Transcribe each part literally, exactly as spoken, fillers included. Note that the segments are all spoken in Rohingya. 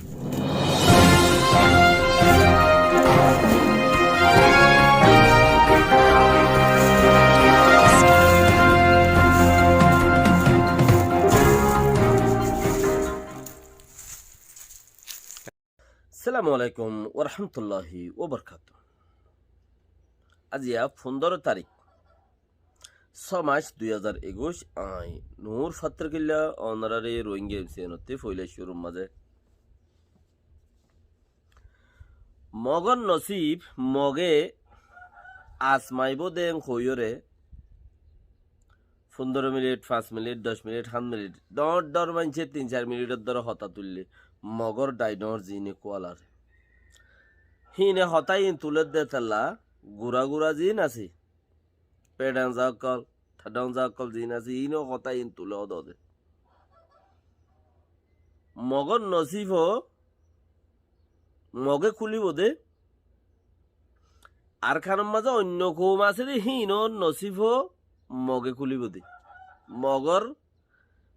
Assalamu alaikum warahmatulláhi wabarakátuhu. Aijja fundóro tarík, só mac dui házar ekuic, añí Nur Fattorkilla, onoráre Rohingya M C N ottú foila cúrur mazé. Mogor nosib Moge asmaibó de hoiyóre, fundóro minit, fañs minit, doc minit, háñt minit, dhoóñr dhoóñr maincé tin sair minitor dóre hotá tuille, Mogor dhaidhoóñr ziíne kúalar. Híine hotá iín tuler de talla gura gura ziín asé, peçanza ókkol, thaçanza ókkol ziín asé, iíno hotá iín tule ódode. Mogor nosib ó Moge kúlibo de. Arkanor mazé oinno koum asé de, híinor nosib ó Moge kúlibo de. Mogor,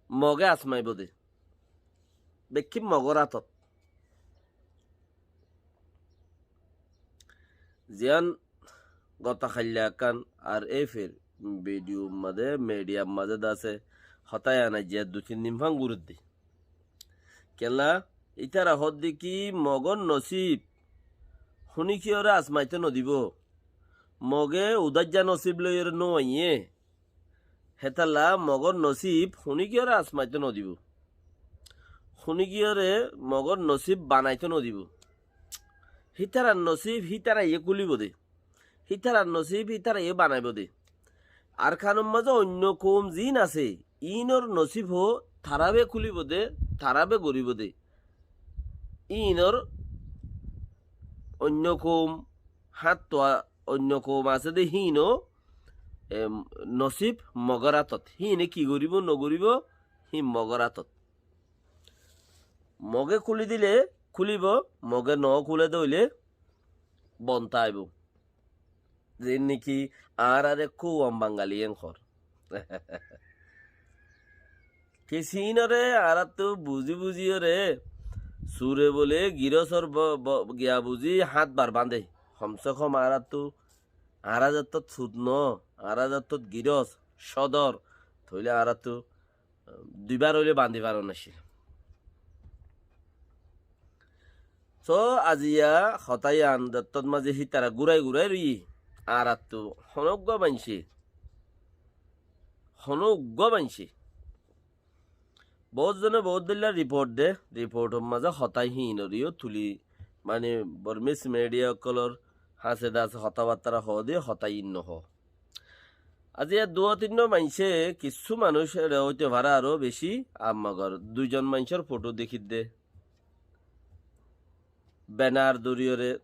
Moge asmaibó de. Bekkín Mogor átot. Ziyán gotá hailla ekkán ar éfer bidiyur mazé, midiyar mazé de asé, hotá ián aijja dui tin din fán guredde. Kiyólla, ítara hoódde ki Mogor nosib huníkiyóre asmaitó nodibó. Moge udáijja nosib loiyóre nóaiyé. Hétalla Mogor nosib huníkiyóre asmaitó nodibó. Huníkiyóre Mogor nosib banaitó nodibó. Hítarar nosib hítaraye kúlibo de. Hítarar nosib hítaraye banaibó de. Arkanor mazé oinno koum ziín asé, iínor nosib ó tarábe kúlibo de, tarábe goríbo de. Iínor oinno koum, háñttu a-, oinno koum asé de híino, em, nosib Mogor átot. Híine ki goríbo, nogoríbo, híin Mogor átot. Moge kúli dile kúlibo, Moge no kúle de óile bonta aibó. Ziín niki añáráre kúam Bangali en hoór. Ki siínoré añáráttu buzí buzíyoré sure bóle girosór bo-, bo-, giya buzí háñt bar bañdé. Homse hom añáráttu, añára zettót sut noó, añára zettót giros, sódor, tóile añáráttu duibar óile bañdí faron accíl. Só aziya hotá yián zettót mazé hítara gúrai gúrai roiyé, añáráttu honó uggúa maincé, honó uggúa maincé. Boóut zone boóut dóilla riport de, riportor mazé hotá híinoré yó tuli, mani Bormis midiya ókkolor hañsé dasé hotábattára hoó de hotá híin nohoó. Aziya duwá tinnúa maincé, kissú manúic eçe óito faré aró bicí, ar mogor duizon maincór fothó dekídde. Benar dóriyoré,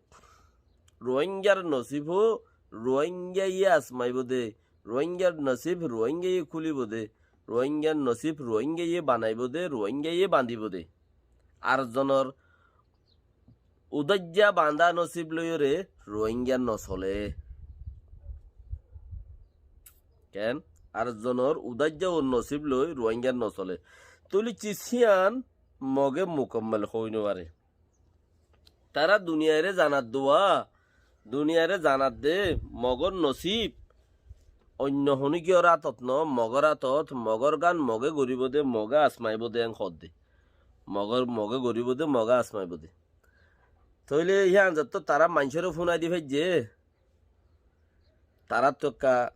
Ruáingar nosíb ó Ruáingaye asmaibóu dé, Ruáingar nosíb Ruáingaye kúlibou dé, Ruáingar nosíb Ruáingaye banaibóu dé, Ruáingaye bañdibóu dé. Ar zonor udáijja bañdá nosíb loiyóre Ruáinga nosolé. Keén? Ar zonor udáijja nosíb loi Ruáinga nosolé. Tóile ciz hían Mogé mukammel hoói nofaré. Tará duniyairé zanat duwa, duniyairé zanat dé, Mogór nosíb oinno honíkiyór átot noó, Mogór átot, Mogór gán Mogé goríbou dé, Mogé asmaibóu dé, en hoódde. Mogór, Mogé goríbou dé, Mogé asmaibóu dé. Tóile hían zettót tará maincóre fúnai di faijjé, taráttu ekká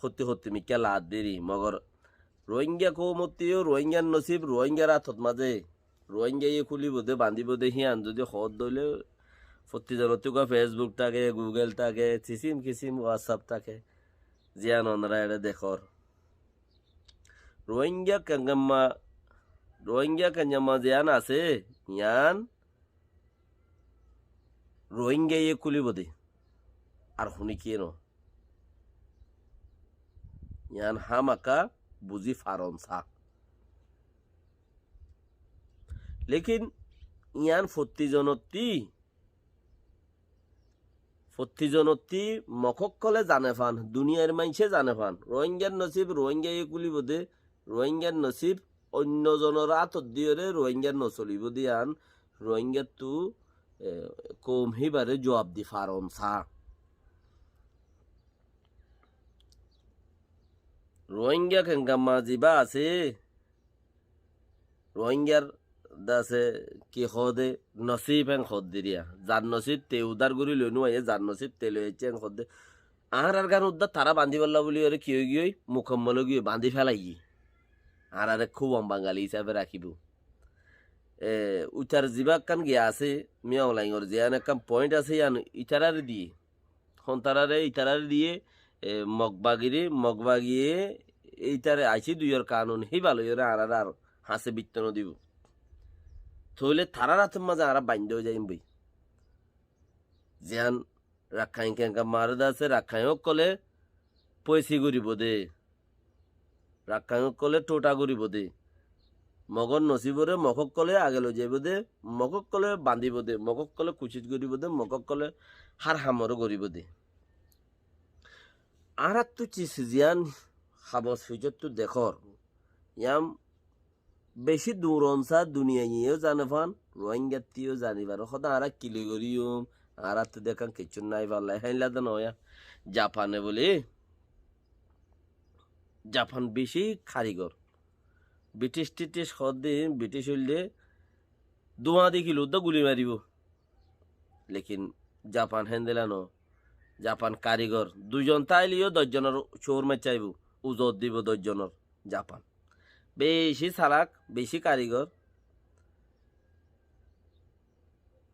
hotti hotti mikká laat deri, mogor Ruáinga koumottú yó Ruáingar nosíb Ruáingar átot mazé, Ruáingaye kúlibou dé, bañdibóu dé, hían zudi hoódde óile, fottí zonottú uggúa Facebook táke, Google táke, kisím kisím WhatsApp táke, ziyán onorá eçé dekór. Ruáinga kengemma, Ruáinga kengemma ziyán asé, yián Ruáingaye kúlibou dé, ar honíkiyé noó. Yián hámaka buzí faron sá. Lékin yián fottí zonottí, fottí zonottí mok ókkolé zane fán, duniyair maincé zane fán. Ruáingar nosíb Ruáingaye kúlibou dé, Ruáingar nosíb oinno zonor átot diyoré Ruáinga nosolibóu dé yián Ruáingattú, e, koum híbaré juab di faron sá. Ruáinga kengamma zibá asé, Ruáingar dase ki hoóde nosíb héen hoódde riya. Zar nosíb te udár gorí loi nuaiyé, zar nosíb te loi aiccé héen hoódde. Añárar gán uddá tará bandíbolla buli óre ki óigiyoi, mukammol óigiyoi, bandí félaiyé. Añárare kúbon Bangali hísabe rakíbou. E, uitar zibá ekkán giya asé, Miyaung Laingor ziyán ekkán point asé, yían ítarare diyé. Hontarare, ítarare diyé, e, Mog bagire, Mog bagiye, ítare aicí duiyór kanun híba loiyóre añárare ar hañsé bittó nodibou. Tóile tarár átor mazé añára baindó ói zaiyum boi. Ziyán Rakkain kengamma aró de asé, Rakkain ókkole foisi goríbou de. Rakkain ókkole thútha goríbou de. Mogór nosíboré Mog ókkole age loi zaibóu de, Mog ókkole bandíbou de, Mog ókkole kucíc goríbou de, Mog ókkole hár hamoré goríbou de. Añáráttu cis ziyán habos ficottú dekór, yían bicí duron sá, duniyaiye yó zane fán, Ruáingattú yó zani fán. Hóde añára ki loi goríyum, añáráttu de ekkán kiccú nái falla, héinla de noó. Japane bóli, Japan bicí karigor. British Titish hoódde, British óilde duáñ dekíle uddá guli maribóu. Lekin Japan héndilla noó. Japan karigor. Duizon táile yó doc zonor cóur maicca aibóu. Uzot dibóu doc zonor. Japan. Bicí salak, bicí karigor.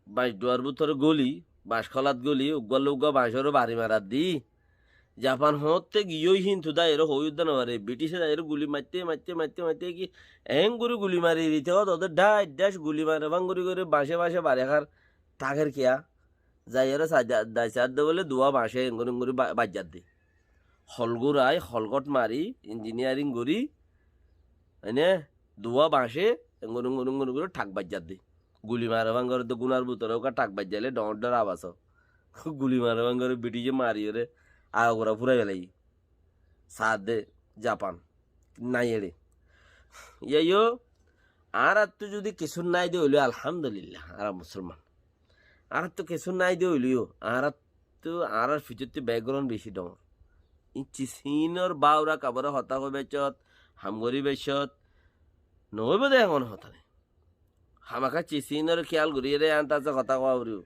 Bañc dhuar bútore góli, bañc hólat góli, uggúar loi uggúa bañcóre bari marar di. Japan hoóñtte giyói hintu daiyóre hoói uddá nofaré. Britice daiyóre guli maitté, maitté, maitté, maitté ki eéngorí guli mari dite hoóde hoóde dháic dháic guli mare fáñgorí gorí bañcé bañcé bari hár táker kiyá. Zaiyóre saidda, dai saidde bóle duwá bañcé engorí engorí ba-, baijjadde. Holgúrai holgót mari, injiniyaring gorí, ene, duwá bañcé engorí engorí engorí gorí thak baijjadde. Guli mare fáñgorí de gúnar bútore uká thak baijjailé dhoóñr dhoóñr abas ó. Guli mare fáñgorí Britice mariyóre agagura fúrai felaiyé. Saádde Japan nái eçé. Yá yó, añáráttu zudi kissú nái de óile alhamdulillah, añára musolman. Añáráttu kissú nái de óile yó, añáráttu, añárár fitóttu background bicí dhoóñr. Ín cis hínor báura kabore hotá hoi baiccót, ham gorí baiccót, noóibo de eñgon hotá nái. Hámaká cis hínor kéyal goríyeré añáttu hotá hoó foribó.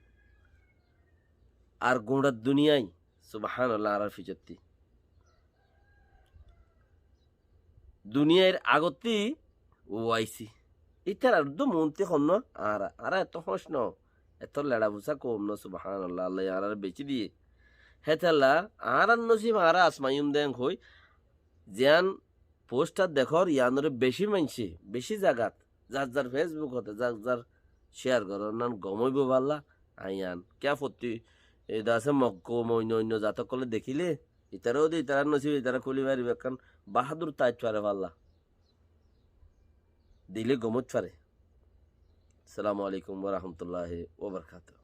Ar guñçar duniyai, subhánallah, añárár fitóttu. Duniyair agottí uáisi. Ítarar uddú muúnti honnúa añára. Añára etó hóñc noó, etó leçafusá koum noó, subhánallah, Allaye añáráre bicí diyé. Hétolla añárár nosib añára asmaiyúm de eñg hoi, ziyán pósthar dekór, yíanoré bicí maincé, bicí zagat, zar zar Facebook hoté, zar zar céar gorór, nán gom óibou falla, aññí yían. Kiyá fottí, e, de asé Mog koum, oinno oinno zat ókkolé dekíle, itará óde itarár nosib, itará kúli faribó ekkán bahádur táit fare falla. Dile gom óit fare. Assalamu alaikum wa rahmatullahi wa barakatuhu.